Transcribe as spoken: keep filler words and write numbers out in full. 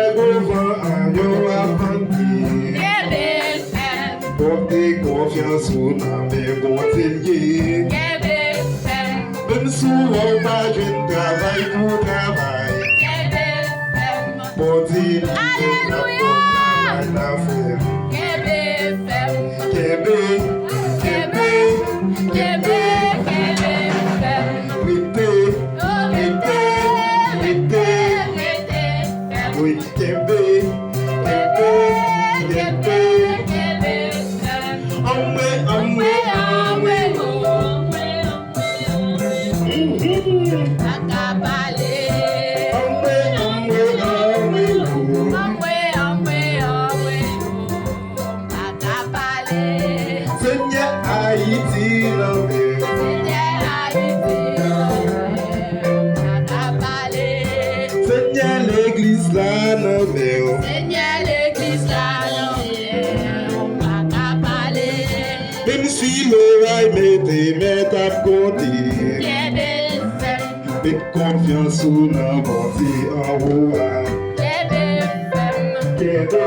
Devan an yo ap vante. Kenbe fèm. Pote konfyans ou nan men Bondye l ye. Kenbe fèm. Menm si w pa jwenn travay pou travay. Kenbe fèm. Bondye li menm l ap konn travay n a fè. Kenbe fèm. Kenbe, kenbe, kenbe, kenbe fèm. Rete, rete, rete, rete fèm. Wi, kenbe, kenbe, kenbe, kenbe fèm. Anmwe, anmwe, anmwe, oh. Mhm. Pa ka pale. Anmwe, anmwe, anmwe, oh. Anmwe, anmwe, anmwe, oh. Pa ka pale. Senyè, Ayiti nan men w. Senyè, Ayiti nan men w. Pa ka pale. Senyè, legliz la nan men w. Senyè, legliz la nan men w. Pa ka pale. Menm si loray mete mèt ap konte. Kenbe fèm. Met konfyans ou nan Bondye anwo a. Kenbe fèm. Kenbe,